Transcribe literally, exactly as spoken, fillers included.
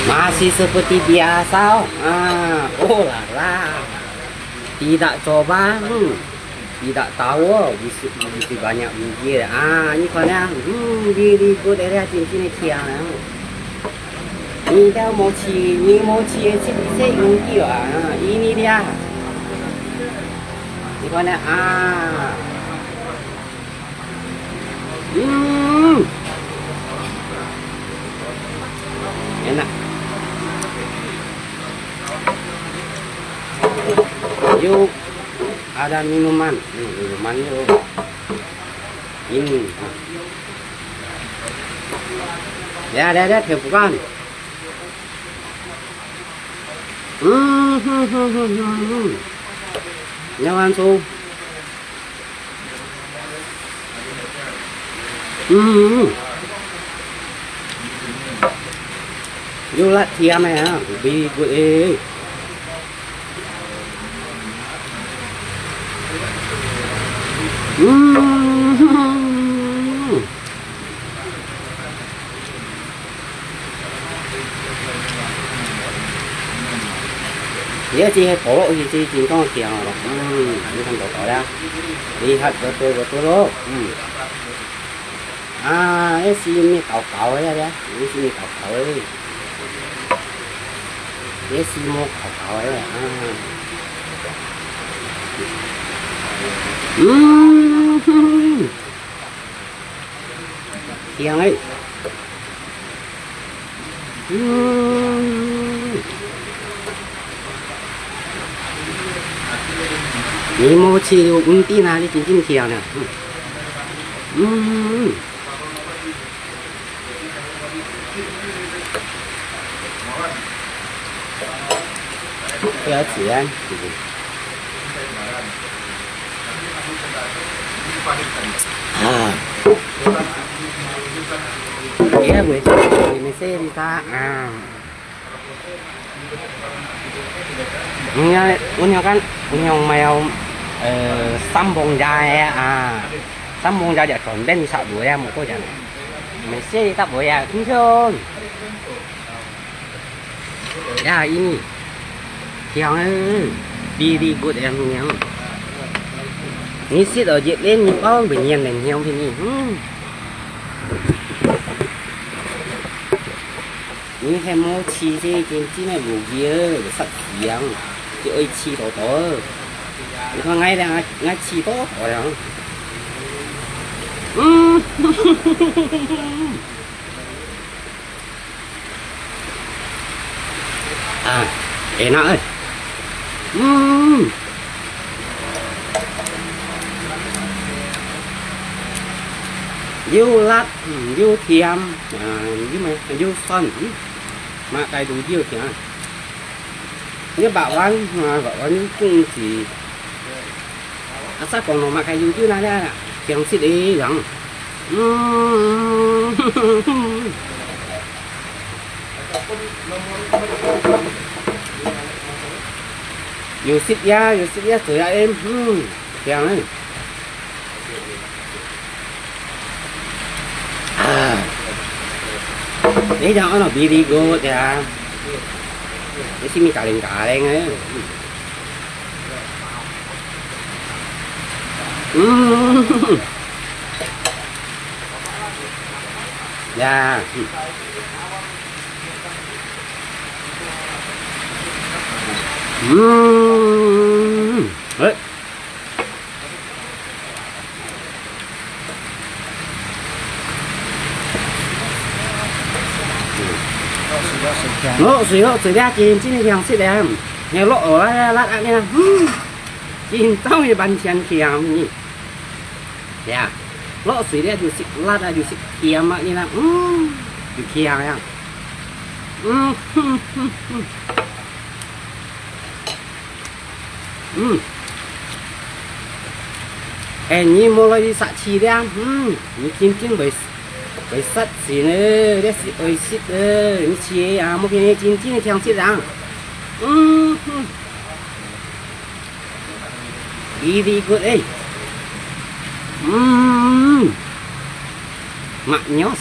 Masih seperti biasa. Ah, oh la la. Tidak coba, hmm. Tidak tahu, oh, bisa, bisa banyak rugi. Ah, ini kan ya. Hmm, very good, eh, dia cincin ni kian. Ini dia mochi, ini mochi, eh, cik, cik rugi, ah. Ini dia. Ini kan ya, ah. Hmm. Enak. Yuk, ada minuman. Hmm, minuman yuk. Ini. Ya, ada, ada, terbuka. Hmm, hmm, hmm, hmm, hmm, hmm. Ini langsung. Hmm. Yuk lak thiam eh, ha. Very good eh. Hmm. Ini係倒落去，這真當香哦。嗯，你看倒倒了，你看倒倒倒倒咯，嗯。啊，這係咩搞搞个呀？這係咩搞搞个？這係無搞搞个啊？嗯，香欸。 嗯。你無試過，毋知哪裡真正香呢。嗯。嗯。不要錢。 啊。Iya, gue, gue mesej kita. Ah. Ini, ini kan, ini yang mau, eh, sambung jaya, ah. Sambung jaya, contoh bisa dua ya, mau kau jangan. Mesej kita boleh ya, kencang. Ya, ini. Thiang eh. Very good yang yang. Ni sit ojek len ni pau benyen len yang sini. Hmm. Ni hemo chi se kin chi ne bu ye, sat siang. Ki oi chi to to. Ni ko ngai le ngai chi to to yang. Hmm. Ah, enak eh. Hmm. Yuk lat, hmm, yuk thiam, ah, yuk mai, yuk son, hmm. Mak kai du yuk thiam. Yuk bak wan, ah, bak wan yuk kung si. Asa kong no mak kai yuk yuk na ya, thiam sit eh yang. Hmm. Yuk sit ya, yuk sit ya, sui ya em. Hmm, thiang eh. Ah. Ini jangan ono very good ya. Ini sih mi kaling-kaling eh. Hmm. Ya. Hmm. Eh. Lok sui, lok sui, liak kin, cin liang sit liang. Ngiau lok, oh, liak, liak, liak, liak. Hmm. Cin tau ye ban chian kiang ni. Ya. Lok sui liak, yuk sit lat ah, yuk sit kiam ah, ni na. Hmm. Yuk kiang ya. Hmm. Hmm. Hmm. Eh, ni mau lôi đi sat chi liang. Hmm. Ni cin cin bơi, bơi sat chi ne. Liak sit oi sit eh. Ni chi ah, mau kini cin cin thiang sit liang. Hmm. Hmm. Very good eh. Hmm. Maknyos.